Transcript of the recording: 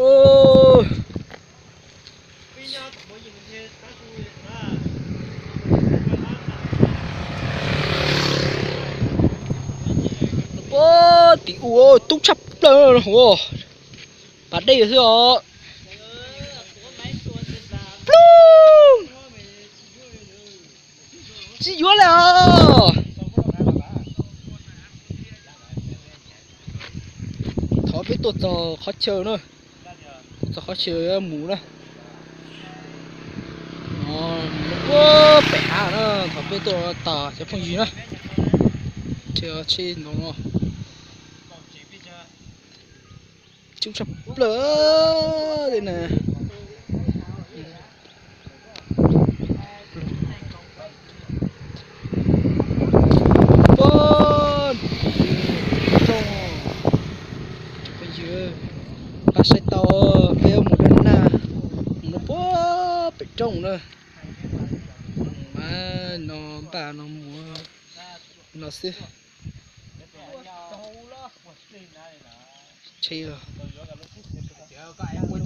Puag tim u tub tshaj plaws no, pas dej xwb os. Plub, tsis yuav lawm os. Thov peb tuaj txog qhov chaw na, tuaj txog qhov chaw mus na. Puag pem hav na, thov peb tuaj tos cov phooj ywg na. Tsheb ntoo no, tub tshaj plaws na. Puag pem rooj, cov phooj ywg, pab saib tau, peb yuav mus dab naj, mus puag pem rooj na. Mas no npaj no mus no xwb. Tsheb, ua